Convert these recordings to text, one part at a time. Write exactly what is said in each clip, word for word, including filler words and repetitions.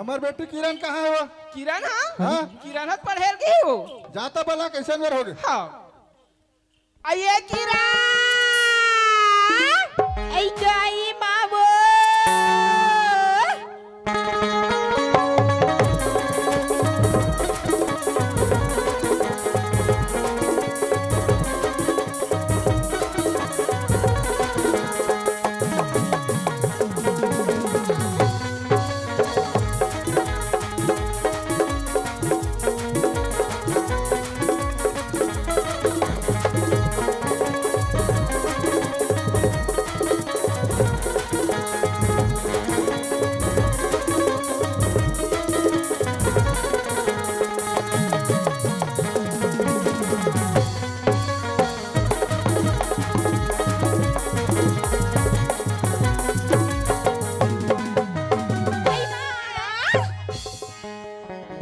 हमर बेटी किरण कहाँ हे वो? किरण, हाँ? हाँ? किरण ह पढ़े ल गे हे वो। जाता बला, कइसन बेर होगे? हाँ। अये किरण! अई तो आई माँ वो।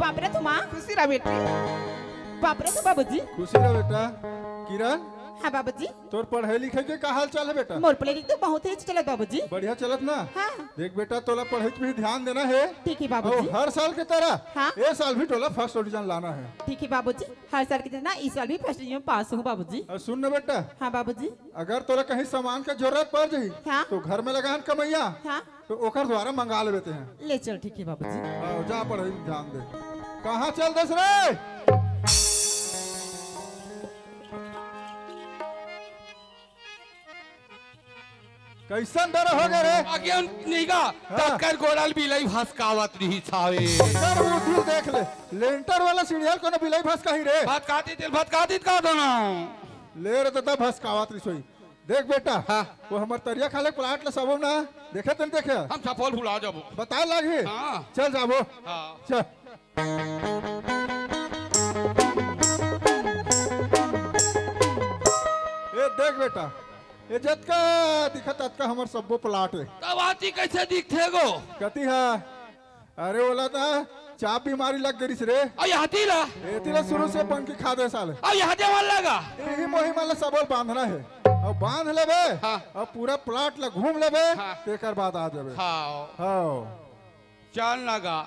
बाप रे, तुम आ? खुशी रह बेटी। बाप रे, तुम बाबूजी। खुशी रह बेटा। किरण, हाँ बाबूजी। तोर पढ़ाई लिखाई के का हाल चाल हे बेटा? मोर पढ़ाई लिखाई तो बहुत ही अच्छा चलत बाबूजी। बढ़िया चलत ना? हाँ। देख बेटा, तोला पढ़ाई पे भी ध्यान देना हे। ठीक हे बाबूजी। अउ हर साल के तरह हाँ। ए साल भी तोला फर्स्ट डिवीजन लाना हे। ठीक हे बाबूजी, हर साल के तरह ना इस साल भी फर्स्ट डिवीजन पास हूँ बाबूजी। अउ सुन ना बेटा, हाँ बाबूजी। अगर तोला कहीं सामान के जरूरत पड़ जाही हाँ। तो घर में लगा हन कमैया, हाँ। तो ओकर द्वारा मंगा लेबे तें। ले चल, ठीक हे बाबूजी। हाँ, जा पढ़ाई में ध्यान दे। कहाँ चल देस रे? कइसन डर होगे रे? आगे उन नहीं गा, हाँ। तकर गोड़ल बिलाई भसकावत रही छावे। एकर बुद्धि देख ले, लेंटर वाला सीढ़िया ल कोनो बिलाई भसकाही रे? भसकाती तेल भसकाती का दोनों। ले रे, त भसकावत रही सोई। देख बेटा, हाँ। वो हमर तरिया खाले प्लाट ल सबो ना देखे तन देखे। हम सफल भुला जाबो। बता लागे। हाँ। चल जाबो। हाँ। चल। ए देख बेटा, ए जतका दिखत ततका हमर सब्बो प्लाट हे। तब आती कइसे दिखथे गो? कती हा? अरे ओला ना चाप बीमारी लग गइस रे। अउ यहती ला? एती ला शुरू से बन के खा दे साले। अउ यहती मन लगा? इही मोही मन ला सबो ल बांधना हे। अउ बांध लेबे, हाँ। अउ पूरा प्लाट ला घूम लेबे, हाँ। तेकर बाद आ जाबे। हाँ। हाँ। चल ना गा,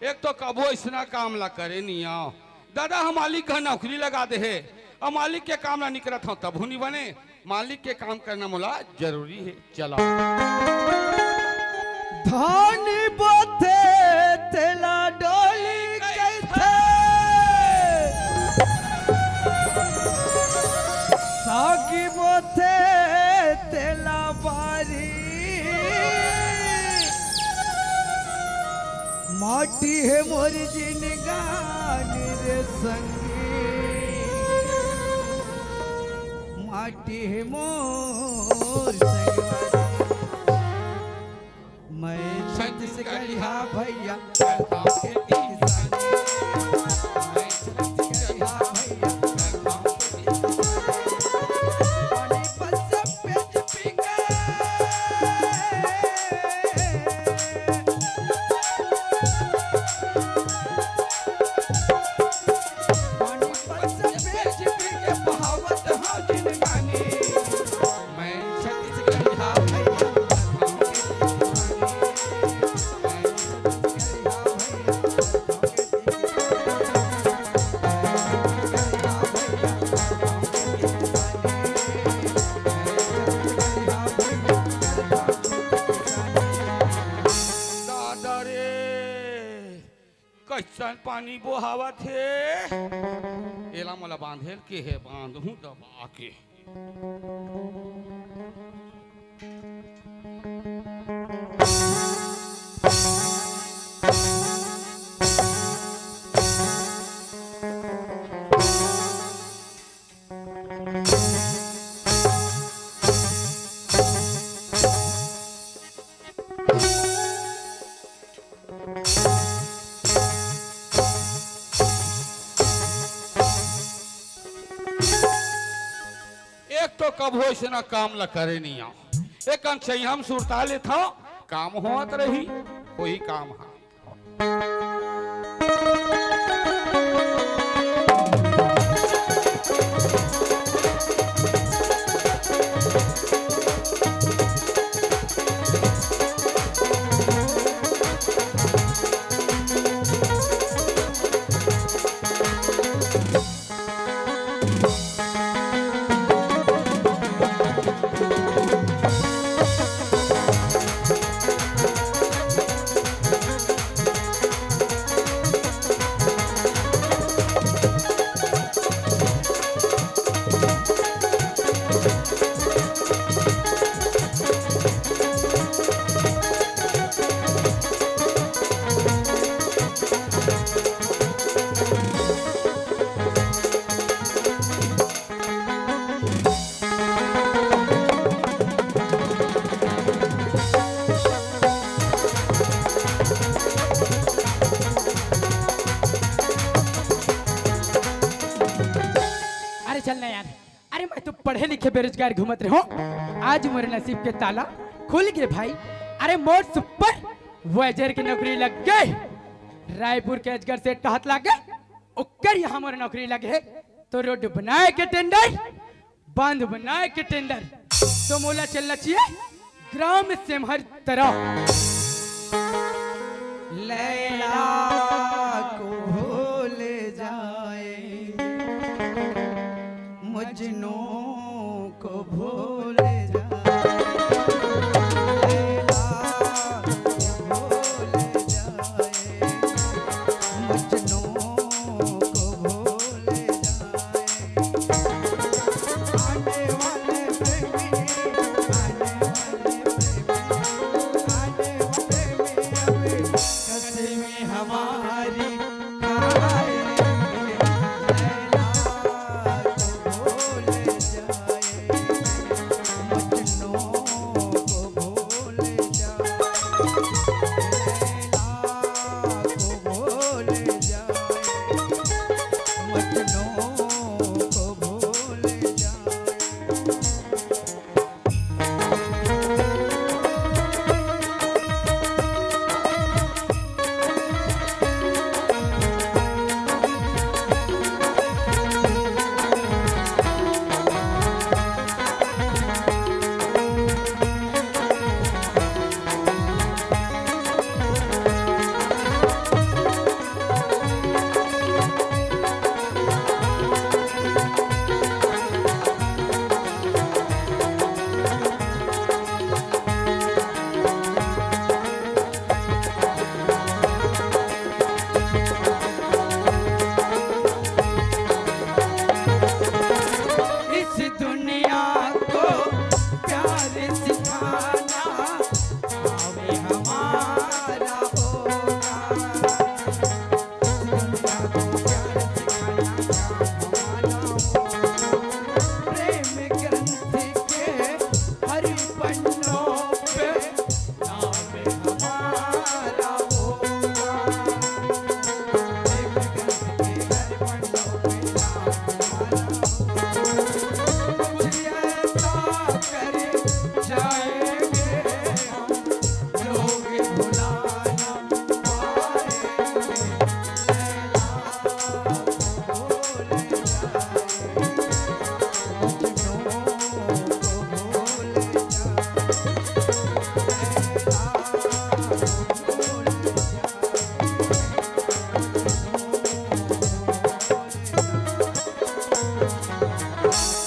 एक तो कभू अइसना काम ला करे नी आंव। दादा ह मालिक घर नौकरी लगा दे हे, अउ मालिक के काम ला निकरत हंव तभू नी बने। मालिक के काम करना मोला जरूरी हे। चला। धान बोथे तेला डोली कहिथे। सागी बोथे तेला बारी। माटी हे मोर जिनगानी रे संगी। माटी हे मोर संगवारी। मैं छत्तीसगढ़िया भैया, करता हूँ खेती किसानी। मैं छत्तीसगढ़िया भैया, करता हूँ खेती किसानी। पानी पर सब पेट पी के। पानी पर सब पेट पी के बहावत हूँ जिंदगानी। मैं छत्तीसगढ़िया भैया, दादा रे, कइसन पानी बोहावत हे। एला मोला बांधे ल के हे, बांधहूं दबा के। एक तो कभू अइसना काम ल करे नी आंव। एक अंग सही हम सुरता लेथंव, काम होवत रही, वही काम हा। चल ना यार, अरे मैं तो पढ़े लिखे बेरोजगार घूमत रहे हूँ, आज मोरे नसीब के ताला खुल गे भाई। अरे मोर सुपरवाइजर के नौकरी लग गे, रायपुर के अजगर सेठ के हाथ लागे, ओकर यहाँ मोर नौकरी लगे हे। तो रोड बनाए के टेंडर, बांध बनाए के टेंडर, तो मोला चलना चाहिए ग्राम सेमहर तरफ। लैला को भूल जाएंगे, मजनू को भूल जाएंगे, लैला को भूल जाएंगे, मजनू को भूल जाएंगे। आने वाले प्रेमी, आने वाले प्रेमी, आने वाले प्रेमी, अभी कसमें हमारी खाएंगे। लैला को भूल जाएंगे, मजनू को भूल जाएंगे, लैला को भूल जाएंगे, मजनू को भूल जाएंगे। इस दुनिया को प्यार सिखाना काम हमारा होगा। इस दुनिया को प्यार सिखाना काम हमारा होगा। प्रेम ग्रंथ के हर पन्नों पे नाम हमारा होगा।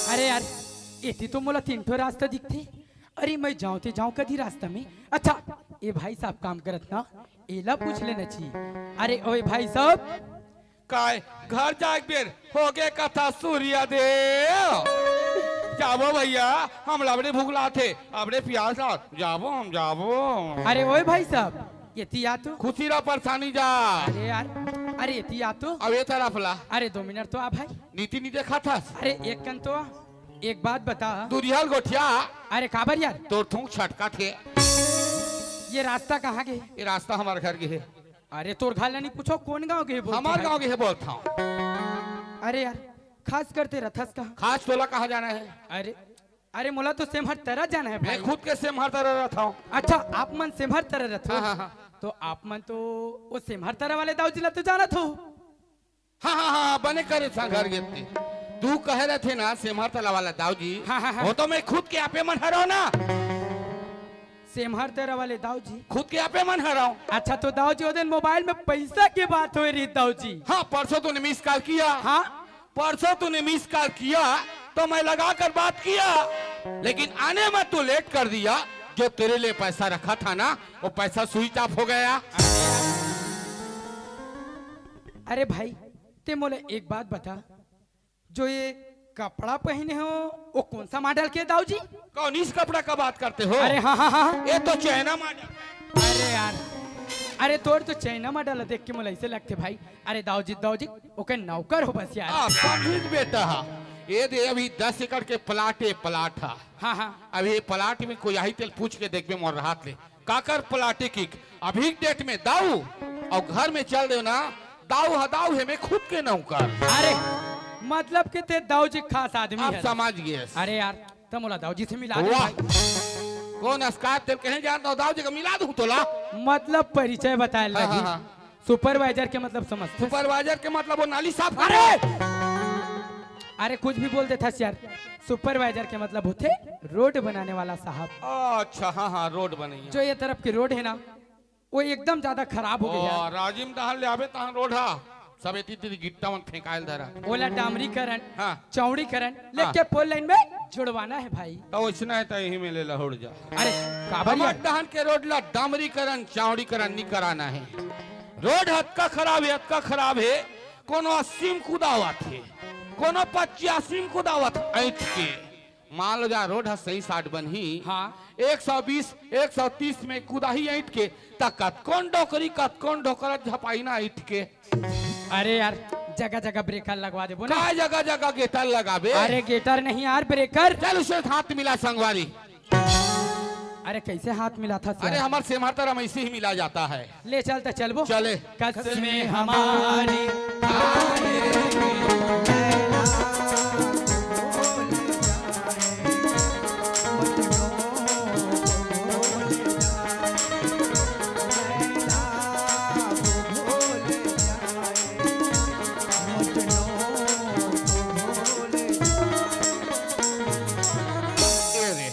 अरे यार, एती तो मोला तीन ठो रास्ता दिखथे। अरे, मैं जांव ते जांव कती रास्ता में। अच्छा, ए भाई साहब काम करत ना, एला पूछ लेना चाहिए। अरे ओए भाई साहब, काय घर जाए के बेर होगे कथा सूर्य देव। जाबो भैया, हमला बड़े भूख लागथे, अबड़े पियास लाग, जाबो हम जाबो। अरे ओए भाई साहब, एती आ तो। खुशी रह परेशानी जा। अरे यार, अरे एती आ तो। अब ए तरफ ला। अरे दो मिनट तो आ भाई। नीति नी देखा थस। अरे एक कन तो आ। एक बात बता। दुरिहा ल गोठिया। अरे काबर यार? तोर थूक छटकत हे। ये रास्ता कहाँ गे? ये रास्ता हमर घर गे हे। अरे तोर घर ला नी पूछों, कोन गाँव गे हे बोलथे हमर भाई? गाँव गे हे बोलथंव। अरे यार, खास करते रथस कहाँ? खास तोला कहाँ जाना हे? अरे, अरे मोला तो सेमहर तरा जाना हे मैं भाई। खुद के सेमहर तरा रथंव। अच्छा, आप मन सेमहर तरा रथो? हाँ, हाँ, हाँ। तो आप मन तो वो सेमहर तरा वाले दाऊ जी ला तो जानत हो? हाँ, हाँ, हाँ, बने करे संघर गेती। तू कहे रथे ना सेमहर तरा वाला दाऊ जी, हाँ, हाँ, हाँ। वो तो मैं खुद के आपे मन हरंव ना। सेमहर तरा वाले दाऊ जी। खुद के आपे मन हरंव। अच्छा, तो दाऊ जी, ओ दिन मोबाइल में पैसा के बात होए रही दाऊ जी। हाँ, परसों तूने मिस कॉल किया। हाँ। परसों तूने मिस कॉल किया, तो मैं लगा कर बात किया, लेकिन आने में तू लेट कर दिया। जो तेरे लिए पैसा रखा था ना, वो पैसा स्विच ऑफ हो गया। अरे भाई, ते मोला एक बात बता, जो ये कपड़ा पहिने हो, वो कौन सा मॉडल के दाऊ जी? कौन इस कपड़ा का बात करते हो? अरे हाँ, हाँ, हाँ, हाँ। ये तो चाइना मॉडल। अरे यार, अरे तोर तो चाइना मॉडल देख के मोला ऐसे लगथे भाई। अरे दाऊ जी, दाऊ जी, ओके नौकर हो बस यार। आप समझिस बेटा हा। ये दे अभी दस एकड़ के प्लाट हे, प्लाट हा। हाँ, हाँ। अभी ये प्लाट में कोई आही तेल पूछ के देखबे मोर हाथ ले। काकर प्लाट हे कि अभी डेट में दाऊ अउ घर में चल देव ना, दाऊ हा दाऊ हे, मैं खुद के नौकर। अरे, मतलब कि ते दाऊ जी खास आदमी आप है। समझ गए। अरे यार, त मोला दाऊ जी से मिला दे वाह। भाई। कौन अस्कार तेल कहे जानता हो, दाऊ जी का मिला दूं तोला। मतलब परिचय बताए हाँ, लगी। हाँ, हाँ। सुपरवाइजर के मतलब समझ। सुपरवाइजर के मतलब वो नाली साफ करे। अरे, अरे कुछ भी बोल देथस यार। सुपरवाइजर के मतलब होथे रोड बनाने वाला साहब। अच्छा, हाँ, हाँ, रोड बनैया। जो ये तरफ के रोड है ना, वो एकदम ज्यादा खराब हो गया। ओ, राजिम डहर ले आबे तहाँ रोड हा, सब एती तेती गिट्टा मन फेंकायल धरा। ओला डामरीकरण, हाँ। चौड़ीकरण, हाँ। लेके फोर लाइन में जुड़वाना है भाई। तो वैसना है तो यही में ले लहुड़ जा। अरे, काबर हमर यार? डहन के रोड ला डामरीकरण, चौड़ीकरण नहीं कराना है। रोड अतका खराब है, अतका खराब है, कोनो अस्सी में कुदावत है, कोनो पचासी में कुदावत है, ऐंठ के। मान लो जा रोड ह सही साठ बनही, हाँ। एक सौ बीस, एक सौ तीस में कुदाही ऐंठ के, त कतकोन डोकरी, कतकोन डोकरा झपाही ना ऐंठ के। अरे यार, जगह जगह ब्रेकर लगवा देबो ना। काय जगह जगह गेटर लगाबे? अरे गेटर नहीं यार, ब्रेकर। चल उसे हाथ मिला संगवारी। अरे कैसे हाथ मिलाथस अरे यार? हमर सेमहर तरफ ऐसे ही मिला जाता है। ले चल त चलबो। चले। कसमें हमारी ए रे,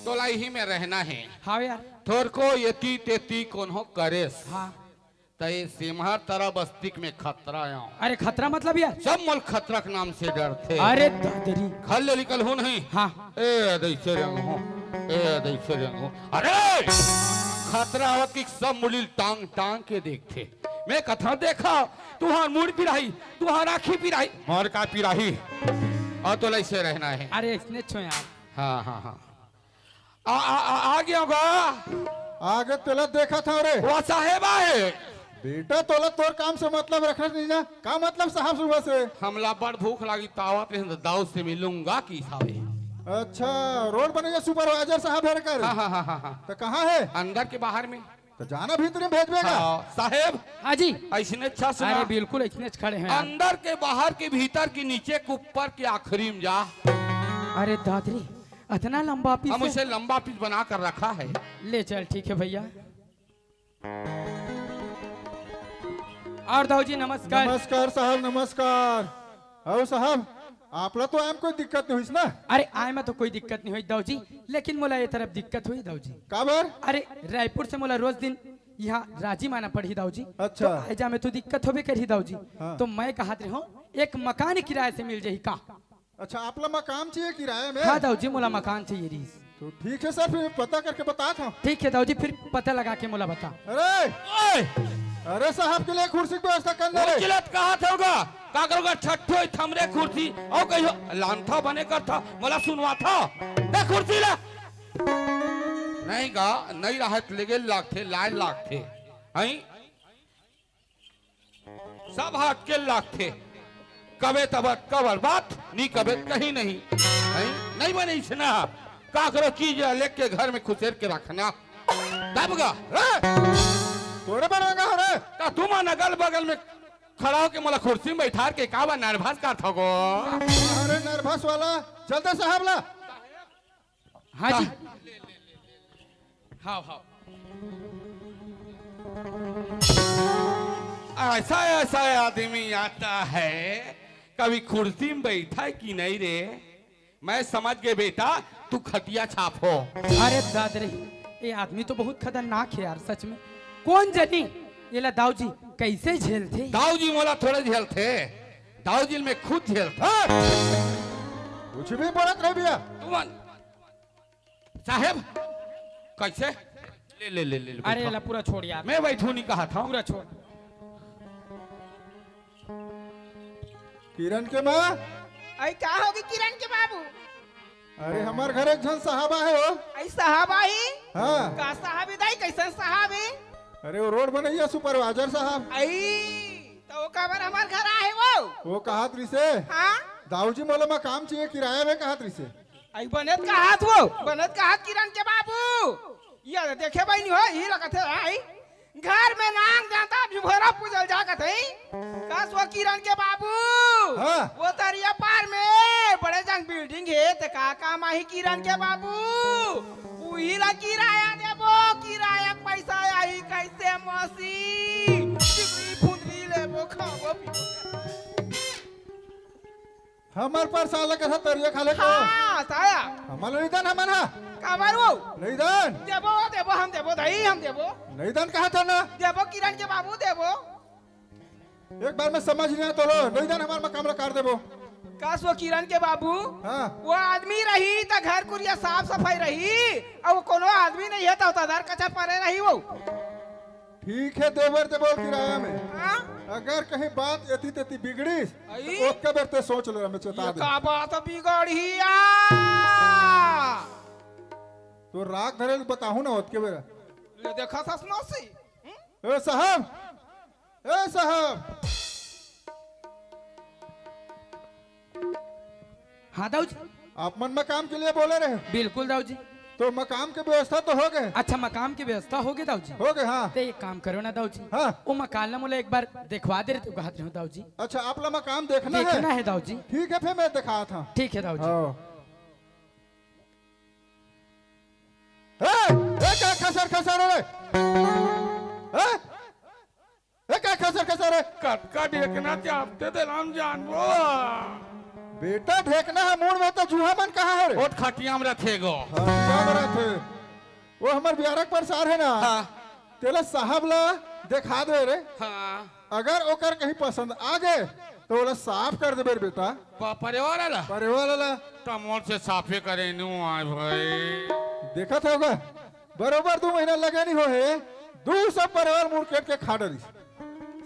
तोला इही में रहना है। हाँ यार। थोरको एती तेती कोनो करेस। हाँ। त ये सेमहर तरा बस्ती में खतरा आयो। अरे खतरा मतलब यार? सब मोल खतरा के नाम से डरथे। अरे दादरी। घर ले निकल हो नहीं। हाँ। ए, दैसे रंग हो। ए, दैसे रंग हो। अरे! खतरा आवत कि सब मुड़ी ल टांग टांग के देखथे। मैं कथा देखा, तुहार मुड़ पिराही, तुहार आँखी पिराही, मोर का पिराही। अउ तोला ऐसे रहना है। अरे इसने छो यार। हाँ, हाँ, हाँ। आ, आ, आ, आ गया गा। आगे तेला देखत हंव रे। वो साहेब आए। बेटा, तोला तोर काम से मतलब रखना नहीं ना। का मतलब साहब सुबह से? हमला बड़ भूख लागी, तावत रहे तो दाऊ से मिलूंगा की साहब। अच्छा, रोड बनैया सुपरवाइजर साहब है कर। हाँ, हाँ, हाँ, हाँ, हाँ। तो कहाँ है? अंदर के बाहर में। तो जाना भीतरी में भेजबे का? हाँ, साहेब। हाँ जी। ऐसने अच्छा सुना। अरे बिल्कुल ऐसने खड़े हैं यार। अंदर के बाहर के भीतर के नीचे के ऊपर के आखिरी में जा। अरे दादरी, इतना लंबा पीस हम है? उसे लंबा पीस बना कर रखा है। ले चल, ठीक है भैया। और दाऊ जी नमस्कार। नमस्कार साहब, नमस्कार। अउ साहब, आपला तो आए में कोई दिक्कत नहीं होइस ना? अरे आए में तो कोई दिक्कत नहीं होइस दाऊ जी, लेकिन मोला ये तरफ दिक्कत होही दाऊ जी। काबर? अरे रायपुर से मोला रोज दिन यहाँ राजिम आना पड़ही दाऊ जी। अच्छा। तो आए जा में तो दिक्कत होबे करही दाऊ जी। हाँ। तो मैं कहत रहे हूँ एक मकान किराए से मिल जाही का? अच्छा, आपला मकान चाहिए किराए में? हाँ दाऊ जी, मोला मकान चाहिए रहीस। तो ठीक है सर, फिर पता करके बतात हंव। ठीक है दाऊ जी, फिर पता लगा के मोला बता। अरे! ओए! अरे साहब के लिए कुर्सी की व्यवस्था करना रे। उचिलत कहा था होगा, काकरो का छठो ही थमरे कुर्सी, अउ कहियो लांथा बने कर था, मोला सुनवा था। दे कुर्सी ला। नहीं गा, नहीं रहत लेगे लागथे, लाए लागथे। हैं? सब हाथ के लागथे। कबे तब कबर बात, नी कबे कहीं नहीं। नहीं, नहीं बने इसना। काकरो चीज लेके घर में खुसेर के रखना। तब गा, रे? तोरे बने गा, रे? का तुम अगल बगल में खड़ा होके मोला कुर्सी में बैठार के काबर nervous करत हो गो? अरे nervous वाला, चलते साहब ला। हाँ जी। का? हाँ, हाँ। ऐसा, ऐसा आदमी आता है, कभी कुर्सी में बैठा है कि नहीं रे? मैं समझ गए बेटा, तू खटिया छाप हो। अरे दादरी, ये आदमी तो बहुत खतरनाक है यार, सच में। कौन जनी एला दाऊ जी कैसे झेलथे? दाऊ जी मोला थोड़े झेलथे, दाऊ जी मैं खुद झेलथा। कुछ भी बोलत रहे भैया। तुमन साहेब, कैसे? ले, ले, ले, ले, ले, अरे, बैठो। ला पूरा छोड़ यार। मैं बैठू नहीं कहा था। पूरा छोड़। किरण के माँ। अई, का होगे किरण के बाबू? अरे, हमार घर एक झन साहब आहे हो। अई, साहब आही? हाँ। का साहब हे दाई, कैसन साहब हे? अरे, वो रोड बनैया supervisor साहब। अई, तो वो काबर हमार घर आहे वो? वो कहत रिसे। हाँ? दाऊ जी मोला मकान चाहिए किराया में कहत रिसे। अई बने त कहत वो, बने त कहत किरण के बाबू। ये देखे बहिनी हो, ही लगत हे, आई। घर में नांग जाता भिभोरा पूजल जा कथे। कस वो किरण के बाबू? हाँ। वो तरिया पार में बड़े जंग बिल्डिंग हे, ते का काम आही किरण के बाबू? उही ला किराया देबो, किराया के पैसा आही कैसे मौसी? चिपड़ी फुंदरी लेबो, खाबो पीबो। हमर परसाल के साथ तरिया खा ले को। हाँ, साया। हमर लइदन हमन हा। काबर वो? लइदन। देबो, देबो, हम देबो, दई, हम देबो। लइदन कहा था ना? देबो, किरण के बाबू, देबो। एक बार में समझ नहीं आया तो लो, लइदन हमर मकाम ला कर देबो। कस वो किरण के बाबू? हाँ। वो आदमी रही त घर कुरिया साफ सफाई रही, अउ वो कोनो आदमी नहीं हे त उतार कचर परे रही वो। ठीक हे, देबर ते बोल किराया में। हाँ? अगर कहीं बात एती तेती बिगड़िस, आई? तो ओतके बेर ते सोच ले, मैं ये चेता दे। का बात बिगड़ही आ? तो राग धरे ल बताहूं ना ओतके बेर। ले देखा सास मौसी। हम्म? ए साहब, ए साहब। हाँ दाऊ जी। आप मन मकाम के लिए बोले रहे। बिल्कुल दाऊ जी। तो मकाम के व्यवस्था तो हो गए। अच्छा, मकाम के व्यवस्था हो गए दाऊ जी। हो गए, हाँ। ते एक काम करो ना दाऊ जी। हाँ। वो मकान ला मोला एक बार देखवा दे रहे तो कहत रहे दाऊ जी। अच्छा, आप ला मकाम देखना है? देखना है दाऊ जी। ठीक है, फिर मैं दिखात हूँ। ठीक है दाऊ जी। हाँ। ए, ए, का खसर खसर रे? ए? ए, का खसर खसर हे? कतका ढेकना चापते ते राम जानबो। बेटा, ढेकना ह मूड़ में, त जुहा मन कहाँ हे रे? ओत खटिया में रथे गो। खटिया में रथे। वो हमर बियारक परसार हे ना? हाँ। तेला साहब ला देखा दे रे। हाँ। अगर ओकर कहीं पसंद आ गे, त ओला साफ कर देबे रे बेटा। प-, परेवार वाला? परेवार वाला। त मोर से साफे करे नु आय भाई। देखत होगा, बरोबर दू महीना लगे नहीं हो हे, दू सब परेवार मुड़ केट के खा डरिस।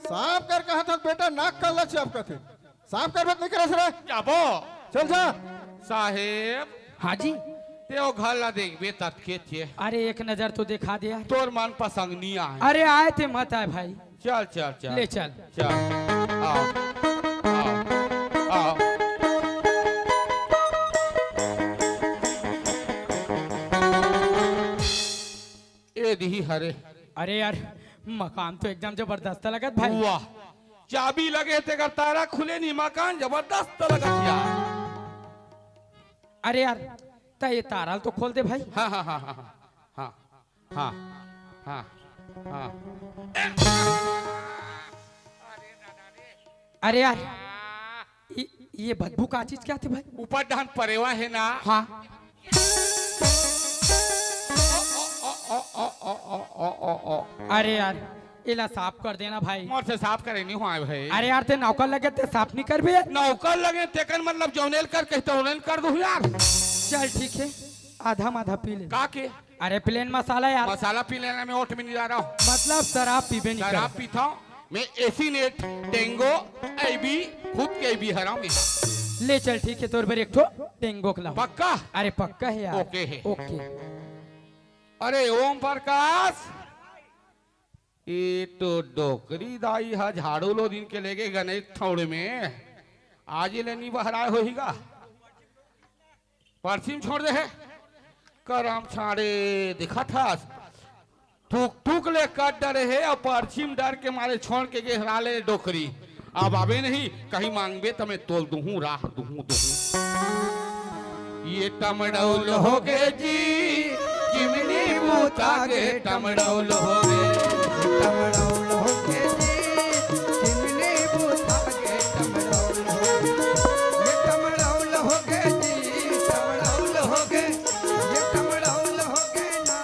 साफ कर कहत हन बेटा, नाक कल्ला चाप कथे। साफ करबे त नहीं करस रे। जाबो। चल जा। साहेब। हाँ जी। ते ओ घर ला देखबे ततके थे। अरे एक नजर तो देखा दे यार। तोर मन पसंद नहीं आए। अरे आए ते मत आए भाई। चल, चल, चल। ले चल। चल। आओ। आओ। आओ। ए दिही हरे। अरे यार, मकान तो एकदम जबरदस्त लगत भाई। वाह, चाबी लगे तेकर तारा खुले नहीं, मकान जबरदस्त लगत यार। अरे यार, त ये तारा ल तो खोल दे भाई। हाँ, हाँ, हाँ, हाँ, हाँ। हाँ, हाँ, हाँ, हाँ। अरे यार, ये, ये बदबू का चीज क्या थे भाई? ऊपर डहन परेवा हे ना? हाँ। अरे यार, एला साफ कर देना भाई। मोर से साफ करे नहीं हुआ भाई। अरे यार, ते नौकर लगे ते साफ नहीं करबे? नौकर लगे तेकर मतलब जौनेल कर कहते ओनेल कर दू यार। चल ठीक है, आधा माधा पी ले। का के? अरे प्लेन मसाला यार। मसाला पी लेना, मैं ओट में नहीं जा रहा हूँ। मतलब शराब पीबे नहीं शराब करता। पीता हूँ मैं, एसी नेट, टेंगो, एबी, खुद के एबी हराम है। ले चल ठीक है, तोर बर एक ठो टेंगो खिलाऊं। पक्का? अरे पक्का है यार। ओके है। ओके। अरे ओम प्रकाश, ये तो डोकरी दाई हा झाड़ू लो दिन के लेके गणेश ठौड़ में, आज ये ले नहीं बहराए होहीगा। परछी म छोड़ दे हे। करम छाड़े, दिखत हस। टुक टुक ले कट डरे हे अउ परछी म डर के मारे छोड़ के गे हरा ले डोकरी। अब आबे नहीं, कहीं मांगबे त मैं तोल दुहूं, राह दुहूं, दुहूं। ये टमडौल हो गे जी, चिमनी बूता गे टमडौल हो गे। टमडौल हो गे जी, चिमनी बूता गे टमडौल हो गे। ये टमडौल हो गे जी, टमडौल हो गे। ये टमडौल हो गे ना,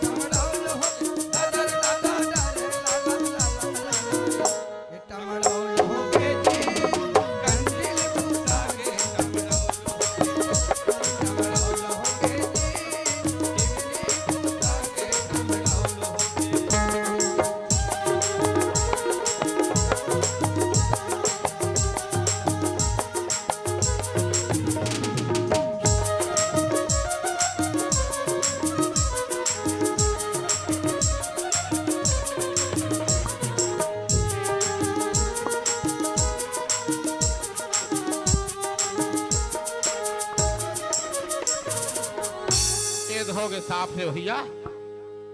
टमडौल हो गे। दा, दा, दा, दा, दा, दा, दा, दा, दा। ए दे होगे साफ हे भैया,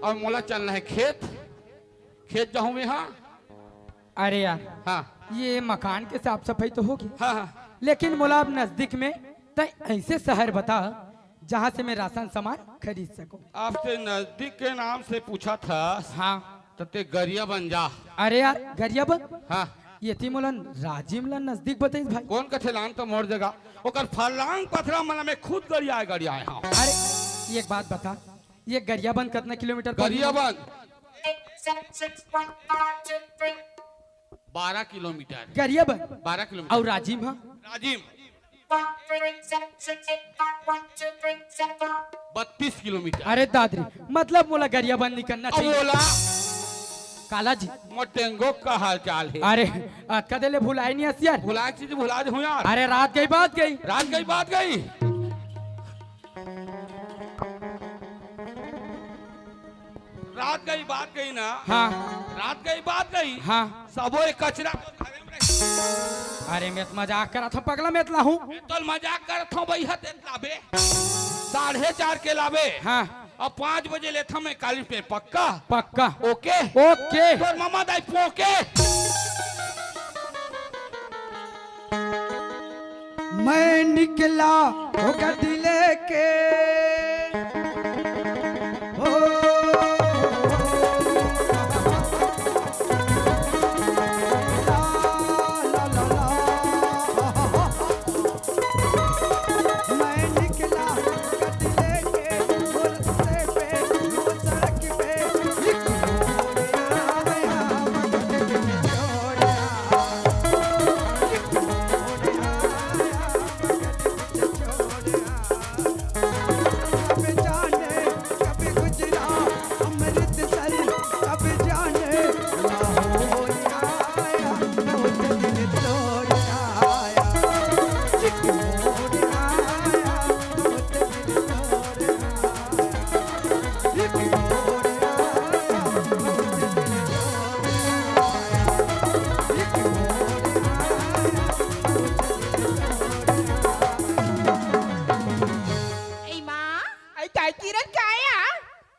अउ मोला चलना हे खेत। खेत जाहूं मैं, हाँ। अरे यार, हाँ। ये मकान के साफ सफाई तो होगी, हाँ, हाँ। लेकिन मोला अब नजदीक में तैं ऐसे शहर बता, जहाँ से मैं राशन सामान खरीद सकूं। अब तैं नजदीक के नाम से पूछत हस, हाँ। त तैं गरियाबंद जा। अरे यार, गरियाबंद? हाँ। ये थी मोला राजिम ला नजदीक बताइस भाई। कोन कथे लान तो मोर जगह, ओकर फलांग पथरा मन में खुद गरियाए, गरियाए, हाँ। अरे, एक बात बता, ये गरियाबंद कतना किलोमीटर पर हे? गरियाबंद बारह किलोमीटर। गरियाबंद? बारह किलोमीटर। अउ राजिम ह? राजिम बत्तीस किलोमीटर। अरे दादरी, मतलब मोला गरियाबंद निकलना अब चाहिए। बोला। काला जी। मोर टेंगो का हाल चाल हे? अरे, अतका देर ले भुलाए नहीं हस यार। भुलाए चीज भुला दे हूँ यार। अरे, रात गई बात गई। रात गई बात गई। रात गई बात गई ना। हाँ। रात गई बात गई। हाँ। सबो ये कचरा तो घरे में रही। अरे, मैं तो मजाक करत हूँ, पगला, मैं तो लाहूँ। मैं तो मजाक करत हूँ, भैया, ते लाबे। साढ़े चार के लाबे। हाँ। अब पाँच बजे लेथंव मैं काली पे, पक्का? पक्का। ओके? ओके। तोर ममा दाई पोके। मैं निकला ओ गद्दी लेके, ओ, ला, ला, ला, ला। मैं निकला गद्दी लेके, ओ रस्ते पे, ओ सड़क पे, एक मोड़ आया, मगर छोड़ा। ए माँ। आई ताई किरण का आया?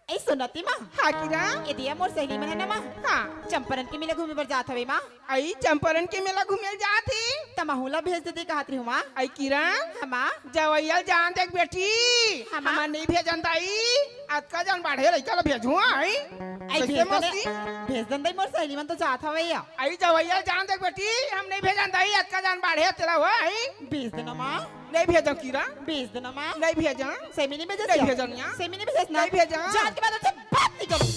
ए सोनती माँ। हाँ किरण। ए दिया मोर सहेली मन हे ना माँ। हाँ। चंपारण के मेला घूमे बर जात हवे माँ। आई चंपारण के मेला घूमे जात ही। त महू ला भेज देते कहत रही हूँ माँ। आई किरण। हाँ माँ। जवैया ल जान देख बेटी। हाँ माँ। हमन नहीं भेजन दाई। अतका जान बाढ़े लइका ला भेजहूँ आई। आई कैसे भेज दे मौसी? भेज दन दाई मोर सहेली मन तो जात हवे या। आई जवैया ल जान देख बेटी, हम नहीं भेजन दाई, अतका जान बाढ़े तेला हुआ आई। भेज देना माँ। नहीं भेजंव किरण। भेज देना माँ। नहीं भेजंव। सही में नहीं भेजस नहीं या? भेजंव या। सही में नहीं भेजस ना? नहीं भेजंव। जात के बाद उनसे बात नहीं करूँ।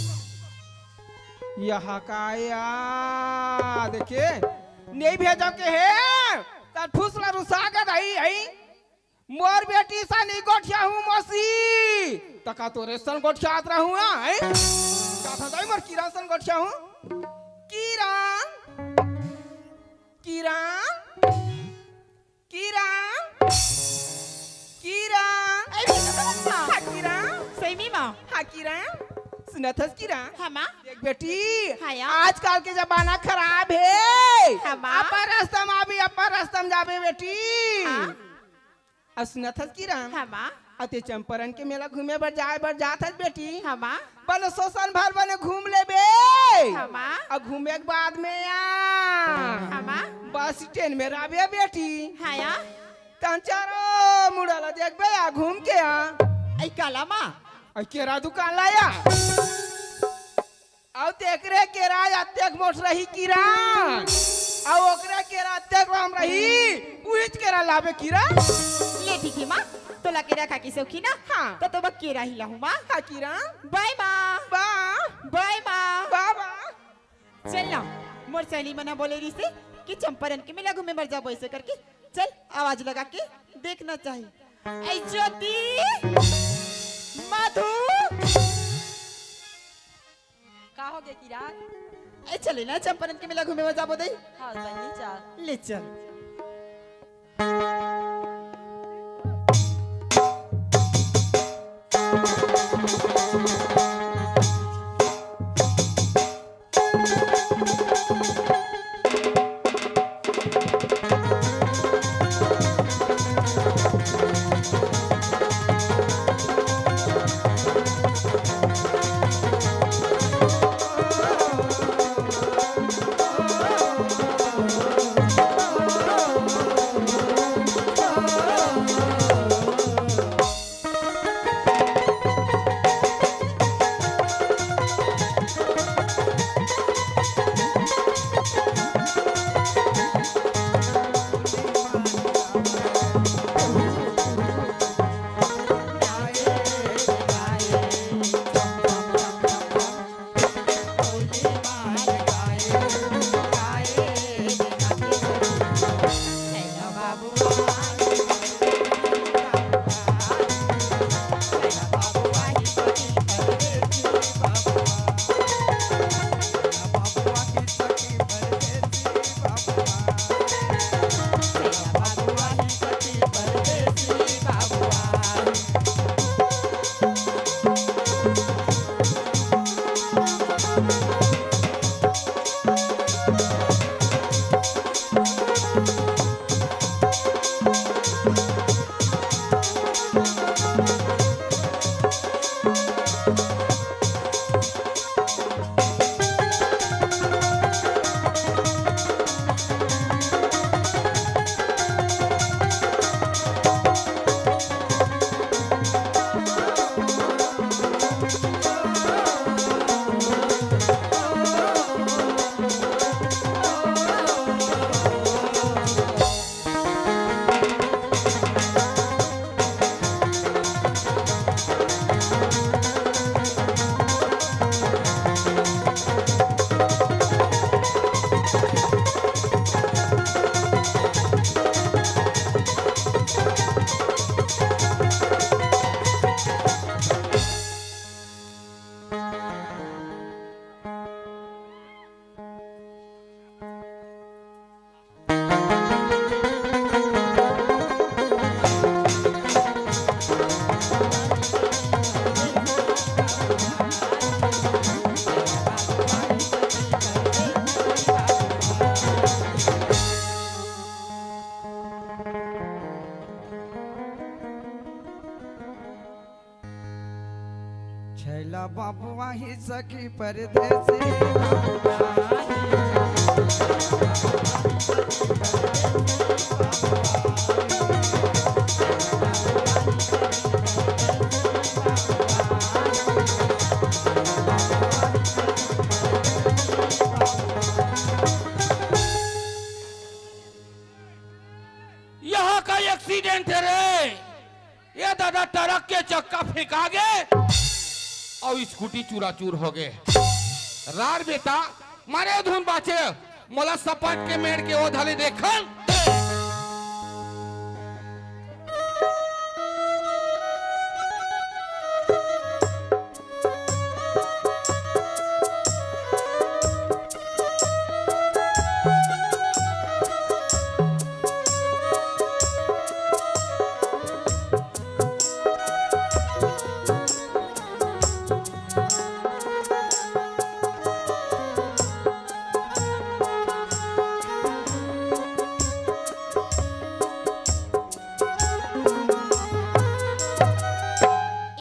यह का या, देखे, नहीं भेजंव के हे, त ठूस ला रुसा के दाई, आई। मोर बेटी सा नहीं गोठिया हूँ मौसी, त का तोरे सन गोठियात रहूँ, आई? का था दाई मोर किरण सन गोठिया हूँ? किरण, किरण, किरण, किरण। ए, बेटा, सुनत हस? हाँ, किरण। सही में माँ। हाँ, किरण। सुनत हस, किरण? हाँ, माँ। देख, बेटी, हाँ, या। आजकल के जमाना खराब हे। हाँ, माँ। अपन रास्ता में आबे, अपन रास्ता में जाबे, बेटी। हाँ। अउ सुनत हस, किरण? हाँ, माँ। अउ ते चंपारण के मेला घूमे बर जाए बर जात हस, बेटी। हाँ, माँ। बने सोसन भर बने घूम लेबे। हाँ, माँ। अउ घूमे के बाद में या हाँ, माँ। बस स्टैंड में रहबे बेटी। हाँ, या। तहन चारों मुड़ा ला देखबे या घूम के या। आई काला माँ। आई केरा दुकान ला या। अउ तेकरे केरा अतेक मोट रही किरण। अउ ओकरे केरा अतेक लम रही, उहिच केरा लाबे किरण। ले ठीक हे माँ, तोला केरा खा के सौखी ना? हाँ। त तोला केरा ही लाहूँ माँ। हाँ किरण। बाय माँ। बा। बाय माँ। बा, बा। चल ना, मोर सहेली मन ह बोले रिहिसे कि चंपारण के मेला घूमे बर जाबो ऐसे करके। चल, आवाज लगा के देखना चाहिए। ऐ ज्योति, मधु। का हो गे किरण? ऐ चले ना चंपारण के मेला घूमे बर जाबो दई। हाँ बहिनी चल। ले चल। छैला बबुआ ही सखी परदेसी। यहाँ का एक्सीडेंट है रे। ये दादा, ट्रक के चक्का फेंका गे अउ स्कूटी चूराचूर हो गे। रार बेटा, मारे धुन बाचे, मोला सपाट के मेड़ के ओ धले देखन।